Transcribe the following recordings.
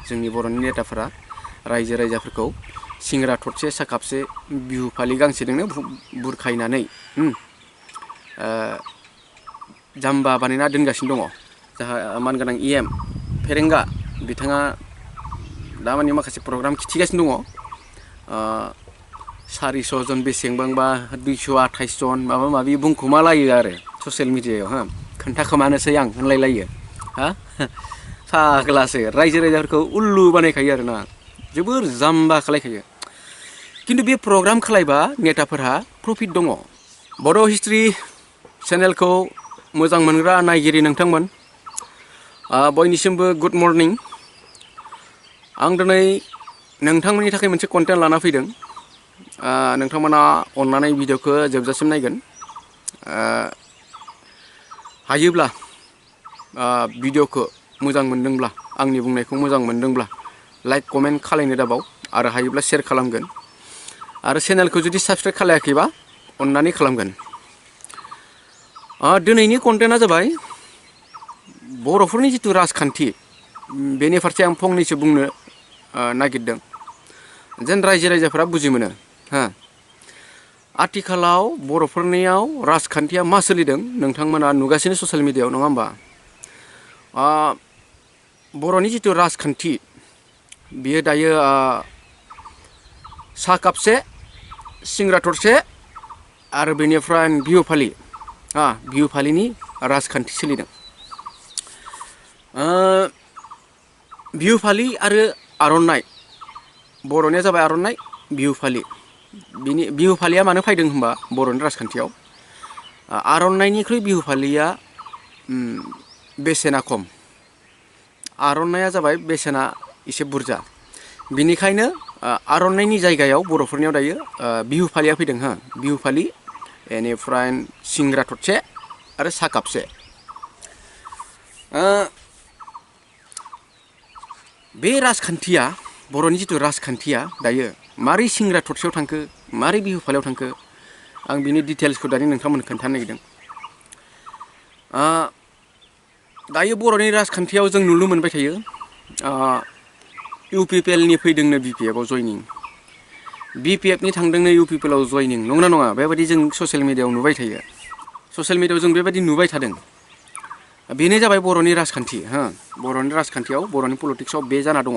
जोंनि बर'नि नेताफोरा रायजो राजाफोरखौ सिंग्रा थरसे सा कापसे बिहु फालि गांसेजोंनो बुरखायनानै जाम्बा बानायना दोनगासिनो दङ। जाहा मानगोनां EM फेरेंगा बिथाङा दामानि माखासे प्रग्राम खिथिगासिनो दङ। 400 जन बेसेबांबा 228 जन माबा माबि बुंखुमालायो आरो ससियेल मिडियायाव खोन्थाखोमानोसै आं होनलायलायो फाग्लासो रायजो राजाफोरखौ उल्लु बानायखायो आरोना जोबोर जाम्बा खालायखायो। खिन्थु बे प्रग्राम खालायबा नेताफोरहा प्रफिट दङ। बड' हिस्ट्री चेनेलखौ मोजां मोनग्रा नायगिरि नोंथांमोन बयनिसिमबो गुड मर्निं। आं दिनै नोंथांमोननि थाखाय मोनसे कन्टेन्ट लाना फैदों। नोंथांमोना अननानै भिडिअखौ जोबजासिम नायगोन। हायोब्ला भिडिअखौ मोजां मोनदोंब्ला आंनि बुंनायखौ मोजां मोनदोंब्ला लाइक कमेन्ट खालायनो दाबाव आरो हायोब्ला शेयार खालामगोन आरो चेनेलखौ जुदि साबस्क्राइब खालायाखैबा अननानै खालामगोन। दिनैनि कन्टेन्टआ जाबाय बर'फोरनि जिथु राजखान्थि बेनि फारसे आं फंनैसो बुंनो नागिरदों जेन रायजो राजाफोरा बुजि मोनो। आथिखालाव बर'फोरनियाव राजखान्थिया मा सोलिदों नोंथांमोना नुगासिनो ससियेल मिडियायाव नङा होमबा? बर'नि जिथु राजखान्थि बियो दायो सा कापसे सिंग्रा थरसे आरो बेनिफ्राय बिहु फालि बिहु फालिनि राजखान्थि सोलिदों। बिहु फालि आरो आर'नाइ बर'निया जाबाय आर'नाइ बिहु फालि। बिहु फालिया मानो फैदों होनबा बर'नि राजखान्थियाव आर'नाइनिख्रुइ बिहु फालिया बेसेना खम, आर'नाइया जाबाय बेसेना एसे बुरजा। बिनिखायनो आर'नाइनि जायगायाव बर'फोरनियाव दायो बिहु फालिया फैदों। बिहु फालि बेनिफ्राय सिंग्रा थरसे आरो सा कापसे। बे राजखान्थिया बर'नि जिथु राजखान्थिया दायो मारै सिंग्रा थरसेयाव थांखो मारै बिहु फालियाव थांखो आं बिनि डिटेल्सखौ दानि नोंथांमोननो खोन्थानो नागिरदों। दायो बर'नि राजखान्थियाव जों नुनो मोनबाय थायो UPPLनि फैदोंनो BPFआव जयनिं, BPFनि थांदोंनो UPPLआव जयनिं, नंगौना नङा? बेबायदि जों ससियेल मिडियायाव नुबाय थायो। ससियेल मिडियायाव जों बेबायदि नुबाय थादों। बेनो जाबाय बर'नि राजखान्थि। बर'नि राजखान्थियाव बर'नि पलिटिक्सआव बे जाना दङ।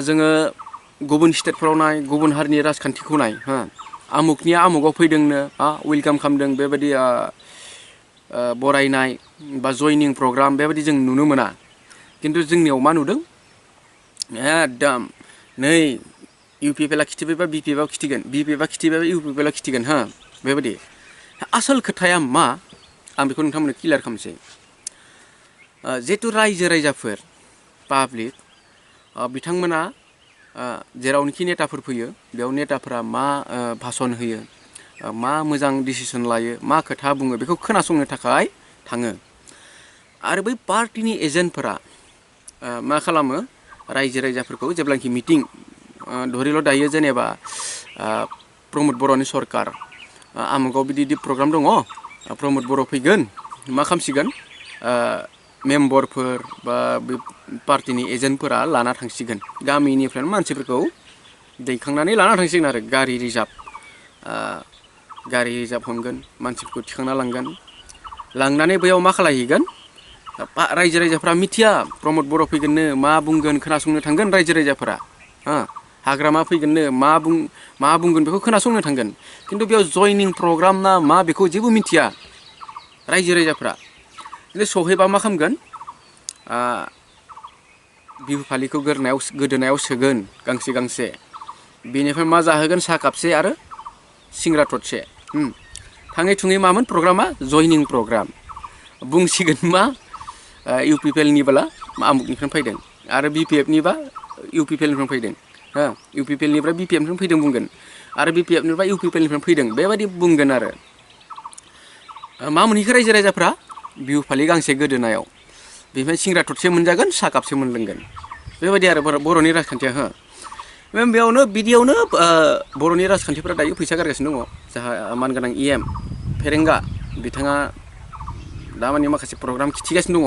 जोङो गुबुन स्टेटफोराव नाय, गुबुन हारिनि राजखान्थिखौ नाय, आमुकनिया आमुकआव फैदोंनो वेलकाम खालामदों बेबायदि बरायनाय बा जयनिं प्रग्राम बेबायदि जों नुनो मोना। खिन्थु जोंनियाव मा नुदों एकदम नै UPPLआ खिथिबायबा BPFआव खिथिगोन, BPFआ खिथिबायबा UPPLआ खिथिगोन बेबायदि। आसोल खोथाया मा आं बेखौ नोंथांमोननो क्लियार खालामसै। जिहेथु रायजो राजाफोर पाब्लिक बिथांमोना जेरावनोखि नेताफोर फैयो बेयाव नेताफोरा मा भाषण होयो, मा मोजां डिसिसन लायो, मा खोथा बुङो बेखौ खोनासंनो थाखाय थाङो। आरो बै पार्टिनि एजेन्टफोरा मा खालामो रायजो राजाफोरखौ जेब्लानोखि मिटिं धरिल' दायो जेनेबा प्रमद बर'नि सरकार आमुगाव बिदि प्रग्राम दङ, प्रमद बर' फैगोन, मा खालामसिगोन मेम्बरफोर बा बे पार्टिनि एजेन्टफोरा लाना थांसिगोन। गामिनिफ्रायनो मानसिफोरखौ दैखांनानै लाना थांसिगोन आरो गारि रिजार्भ हमगोन, मानसिफोरखौ थिखांना लांगोन। लांनानै बैयाव मा खालायहैगोन रायजो राजाफ्रा मिथिया प्रमद बर' फैगोननो मा बुंगोन खोनासंनो थांगोन रायजो राजाफोरा। हाग्रामा फैगोननो मा बुंगोन बेखौ खोनासंनो थांगोन। खिन्थु बेयाव जयनिं प्रग्राम ना मा बेखौ जेबो मिथिया रायजो राजाफ्रा। खिन्थु सहैबा मा खालामगोन बिहु फालिखौ गोदोनायाव सोगोन गांसे गांसे, बेनिफ्राय मा जाहोगोन सा कापसे आरो सिंग्रा थरसे। थाङै थुङै मामोन प्रग्रामा जयनिं प्रग्राम। बुंसिगोन मा UPPLनिब्ला आमुकनिफ्रायनो फैदों आरो BPFनिबा UPPLनिफ्राय फैदों, UPPLनिफ्राय BPFनिफ्राय फैदों बुंगोन आरो BPFनिफ्राय UPPLनिफ्राय फैदों बेबायदि बुंगोन आरो। मा मोनहैखो रायजो राजाफ्रा बिहु फालि गांसे गोदोनायाव, बेनिफ्राय सिंग्रा थरसे मोनजागोन सा कापसे मोनलोंगोन। बेबायदि आरो बर'नि राजखान्थिया। बेयावनो बिदियावनो बर'नि राजखान्थिफ्रा दायो फैसा गारगासिनो दङ। जाहा मानगोनां EM फेरेंगा बिथाङा दामानि माखासे प्रग्राम खिथिगासिनो दङ।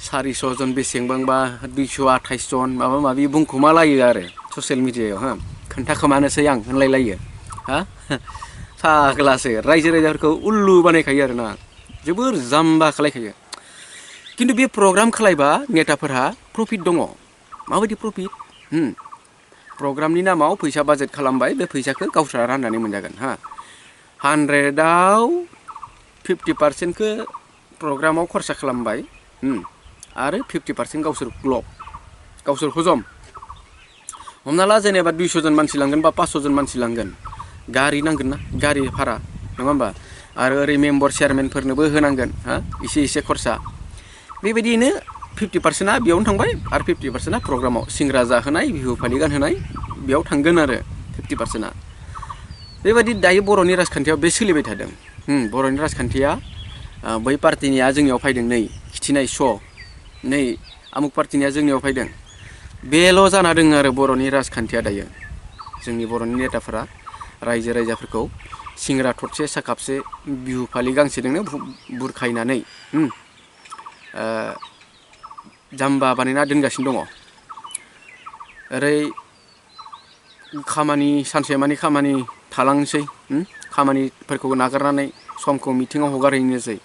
400 जन बेसेबांबा 228 जन माबा माबि बुंखुमालायो आरो ससियेल मिडियायाव हा खोन्थाखोमानोसै आं होनलायलायो हा फाग्लासो रायजो राजाफोरखौ उल्लु बानायखायो आरोना जोबोर जाम्बा खालायखायो खिन्थु बे प्रग्राम खालायबा नेताफोरहा प्रफिट दङ माबायदि प्रफिट प्रग्रामनि नामाव फैसा बाजेट खालामबाय बे फैसाखौ गावस्रा राननानै मोनजागोन हा 100आव 50% खौ प्रग्रामाव खरसा खालामबाय आरो 50% गावसोर गावसोर हजम हमना ला जेनेबा 200 जन मानसि लांगोन बा 500 जन मानसि लांगोन गारि नांगोन ना गारि भारा नङा होमबा आरो ओरै मेम्बर चेयारमेनफोरनोबो होनांगोन हा एसे खरसा बेबायदिनो 50%आ बेयावनो थांबाय आरो 50%आ प्रग्रामाव सिंग्रा जाहोनाय बिहु फालि गानहोनाय बेयाव थांगोन आरो 50%आ बेबायदि दायो बर'नि राजखान्थियाव बे सोलिबाय थादों बर'नि राजखान्थिया बै पार्टिनिया जोंनियाव फैदों नै खिथिनाय श' नै आमुक पार्टिनिया जोंनियाव फैदों बेल' जाना दङ आरो बर'नि राजखान्थिया दायो जोंनि बर'नि नेताफोरा रायजो राजाफोरखौ सिंग्रा थरसे साखापसे बिहु फालि गांसेजोंनो बुरखायनानै जाम्बा बानायना दोनगासिनो दङ ओरै खामानि सानसेमानि खामानि थालांसै खामानिफोरखौ नागारनानै समखौ मिथिङाव हगारहैनोसै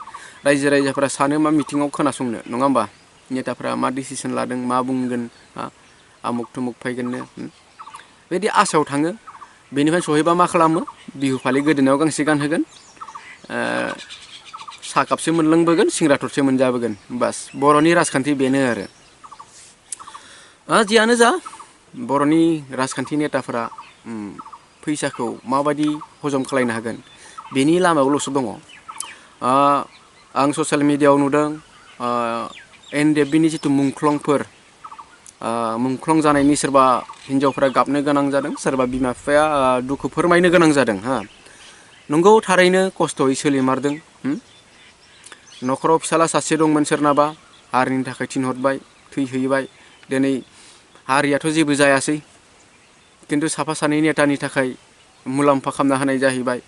रायजो राजाफोरा सानो मा मिथिङाव खोनासंनो नङा होमबा नेताफोरा मा डिसिसन लादों मा बुंगोन आमुक थुमुक फैगोननो बेबायदि आसायाव थाङो बेनिफ्राय सहैबा मा खालामो बिहु फालि गोदोनायाव गांसे गानहोगोन साहा कापसे मोनलोंबोगोन सिंग्रा थरसे मोनजाबोगोन बास बर'नि राजखान्थि बेनो आरो जियानो जा बर'नि राजखान्थि नेताफोरा फैसाखौ माबायदि हजम खालायनो हागोन बेनि लामायावल'सो दङ आं ससियेल मिडियायाव नुदों एनडिएफबिनि जिथु मुंख्लं जानायनि सोरबा हिन्जावफोरा गाबनो गोनां जादों सोरबा बिमा बिफाया दुखु फोरमायनो गोनां जादों नंगौ थारैनो खस्थ'यै सोलिमारदों न'खराव फिसाला सासे दंमोन सोरनाबा हारिनि थाखाय थिनहरबाय थैहैबाय दिनै हारियाथ' जेबो जायासै खिन्थु साफा सानै नेतानि थाखाय मुलाम्फा खालामना होनाय जाहैबाय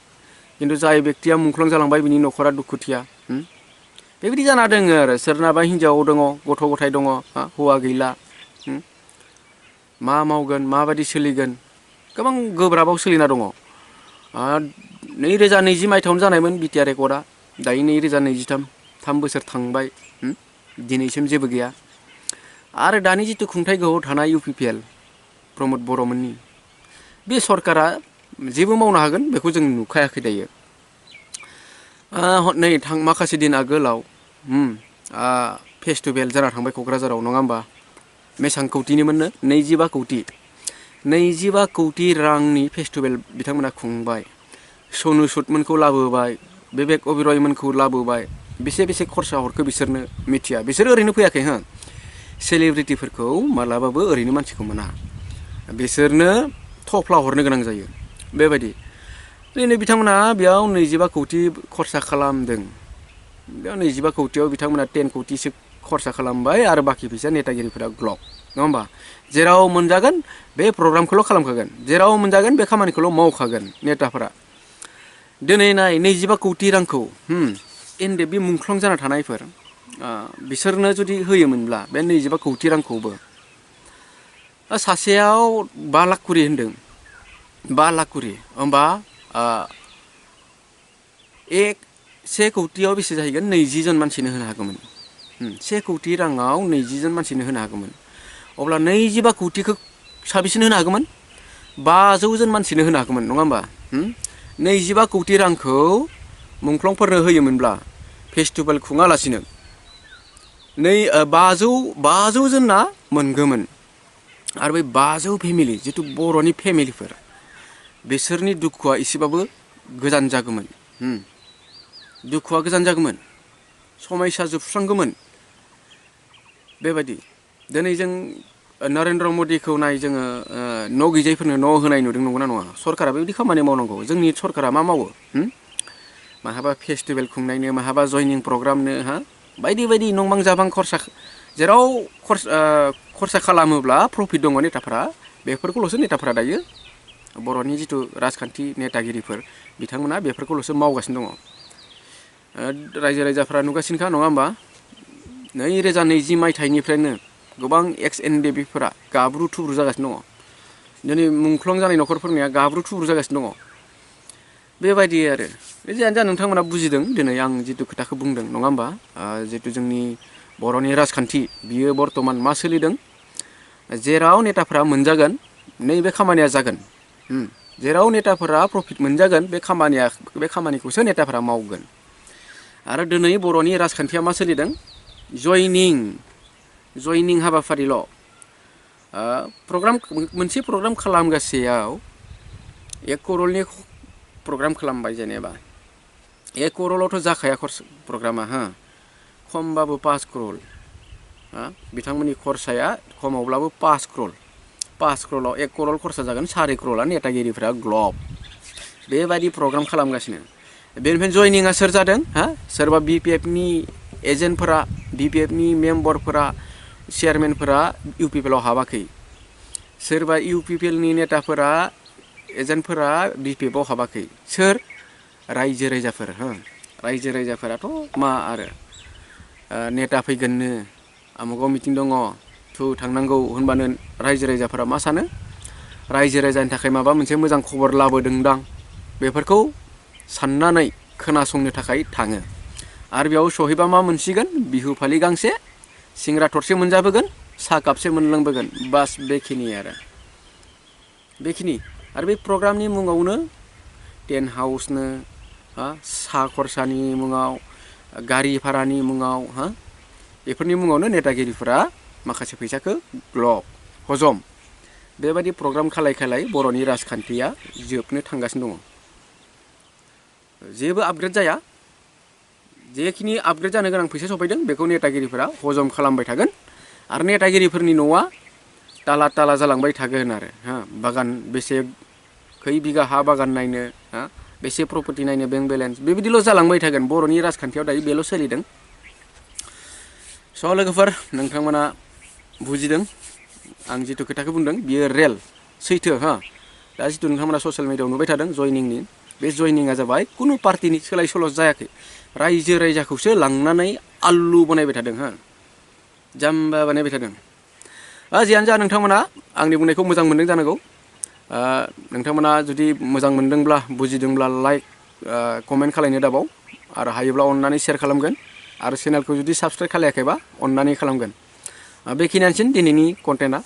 खिन्थु जाय बेक्तिया मुंख्लं जालांबाय बिनि न'खरा दुखुथिया बेबायदि जाना दङ आरो सोरनाबा हिन्जाव दङ गथ' गथाय दङ हौवा गैला मा मावगोन माबायदि सोलिगोन गोबां गोब्राबाव सोलिना दङ 2020 मायथाइयावनो जानायमोन बिटिआर रेकर्डआ दायो 2023 3 बोसोर थांबाय दिनैसिम जेबो गैया आरो दानि जिथु खुंथाय गोहोआव थानाय इउपिपिएल प्रमद बर'मोननि बे सरकारा जेबो मावनो हागोन बेखौ जों नुखायाखै दायो नै माखासे दिन आगोलाव फेस्टिभेल जाना थांबाय क'क्राझाराव नङा होमबा बेसेबां कौटिनिमोननो 25 कौटि रांनि फेस्टिभेल बिथांमोना खुंबाय सनु सुदमोनखौ लाबोबाय बिबेक अबिरयमोनखौ लाबोबाय बेसे खरसा हरखो बिसोरनो मिथिया बिसोर ओरैनो फैयाखै सेलिब्रिटिफोरखौ मालाबाबो ओरैनो मानसिखौ मोना बिसोरनो थफ्ला हरनो गोनां जायो बेबायदि दिनै बिथांमोना बेयाव 25 कौटि खरसा खालामदों बेयाव 25 कौटियाव बिथांमोना 10 कौटिसो खरसा खालामबाय आरो बाखि फैसा नेतागिरिफोरा ग्लब नङा होमबा जेराव मोनजागोन बे प्रग्रामखौल' खालामखागोन जेराव मोनजागोन बे खामानिखौल' मावखागोन नेताफोरा दिनै नाय 25 कौटि रांखौ एनडिएफबि मुंख्लं जाना थानायफोर बिसोरनो जुदि होयोमोनब्ला बे 25 कौटि रांखौबो सासेयाव 5 लाख करि होनदों 5 लाख करि होमबा 1 कौटियाव बेसे जाहैगोन 20 जन मानसिनो होनो हागौमोन 1 कौटि राङाव 20 जन मानसिनो होनो हागौमोन अब्ला 25 कौटिखौ साबेसेनो होनो हागौमोन 500 जन मानसिनो होनो हागौमोन नङा होमबा 25 कौटि रांखौ मुंख्लंफोरनो होयोमोनब्ला फेस्टिभेल खुङालासिनो 500 जोनना मोनगौमोन आरो बै 500 फेमिलि जिथु बर'नि फेमिलिफोर बिसोरनि दुखुआ एसेबाबो गोजान जागौमोन दुखुआ गोजान जागौमोन समयसा जोबस्रांगौमोन बेबायदि दिनै जों नरेन्द्र मदिखौ नाय जोङो न' गैजायिफोरनो न' होनाय नुदों नंगौना नङा सरकारा बेबायदि खामानि मावनांगौ जोंनि सरकारा मा मावो माहाबा फेस्टिभेल खुंनायनो माहाबा जयनिं प्रग्रामनो बायदि बायदि नंबां जाबां खरसा जेराव खरसा खालामोब्ला प्रफिट दङ नेताफोरा बेफोरखौल'सो नेताफोरा दायो बर'नि जिथु राजखान्थि नेतागिरिफोर बिथांमोना बेफोरखौल'सो मावगासिनो दङ रायजो राजाफ्रा नुगासिनोखा नङा होमबा 2020 मायथाइनिफ्रायनो गोबां एक्स एनडेबिफोरा गाब्रु थुब्रु जागासिनो दङ दिनै मुंख्लं जानाय न'खरफोरनिया गाब्रु थुब्रु जागासिनो दङ बेबायदि आरो जियानो जा नोंथांमोना बुजिदों दिनै आं जिथु खोथाखौ बुंदों नङा होमबा जिथु जोंनि बर'नि राजखान्थि बियो बर्तमान मा सोलिदों जेराव नेताफोरा मोनजागोन नैबे खामानिया जागोन जेराव नेताफोरा प्रफिट मोनजागोन बे खामानिखौसो नेताफोरा मावगोन आरो दिनै बर'नि राजखान्थिया मा सोलिदों जयनिं हाबाफारिल' मोनसे प्रग्राम खालामगासेयाव 1 करलनि प्रग्राम खालामबाय जेनेबा 1 करलावथ' जाखाया प्रग्रामा खमबाबो 5 करल बिथांमोननि खरसाया खमावब्लाबो 5 करलाव 1 करल खरसा जागोन 4 करला नेतागिरिफ्रा ग्लब बेबायदि प्रग्राम खालामगासिनो बेनिफ्राय जयनिंआ सोर जादों सोरबा बिपिएफनि एजेन्टफोरा बिपिएफनि मेम्बारफोरा चेयारमेनफोरा इउपिपिएलआव हाबाखै सोरबा इउपिपिएलनि नेताफोरा एजेन्टफोरा बिपिएफआव हाबाखै सोर रायजो राजाफोराथ' मा आरो नेता फैगोननो आमुगाव मिटिं दङ थांनांगौ होनबानो रायजो राजाफोरा मा सानो रायजो राजानि थाखाय माबा मोनसे मोजां खबर लाबोदोंदां बेफोरखौ साननानै खोनासंनो थाखाय थाङो आरो बेयाव सहैबा मा मोनसिगोन बिहु फालि गांसे सिंग्रा थरसे मोनजाबोगोन साहा कापसे मोनलोंबोगोन बास बेखिनि आरो बे प्रग्रामनि मुङावनो टेन्ट हाउसनो साहा खरसानि मुङाव गारि भारानि मुङाव बेफोरनि मुङावनो नेतागिरिफोरा माखासे फैसाखौ ग्लब हजम बेबायदि प्रग्राम खालाय बर'नि राजखान्थिया जोबनो थांगासिनो दङ जेबो आपग्रेड जाया जेखिनि आपग्रेड जानो गोनां फैसा सफैदों बेखौ नेतागिरिफोरा हजम खालामबाय थागोन आरो नेतागिरिफोरनि न'आ ताला जालांबाय थागोन आरो बागान बेसे खै बिगा हा बागान नायनो बेसे प्रपर्टि नायनो बेंक बेलेन्स बेबायदिल' जालांबाय थागोन बर'नि राजखान्थियाव दायो बेल' सोलिदों स' लोगोफोर नोंथांमोना बुजिदों आं जिथु खोथाखौ बुंदों बियो रियेल सैथो दा जिथु नोंथांमोना ससियेल मिडियायाव नुबाय थादों जयनिंनि बे जयनिंआ जाबाय कुनु पार्टिनि सोलाय सोल' जायाखै रायजो राजाखौसो लांनानै आलु बानायबाय थादों जाम्बा बानायबाय थादों जियानो जा नोंथांमोना आंनि बुंनायखौ मोजां मोनदों जानांगौ नोंथांमोना जुदि मोजां मोनदोंब्ला बुजिदोंब्ला लाइक कमेन्ट खालायनो दाबाव आरो हायोब्ला अननानै शेयार खालामगोन आरो चेनेलखौ जुदि साबस्क्राइब खालायाखैबा अननानै खालामगोन बेखिनियानोसै दिनैनि कन्टेन्टआ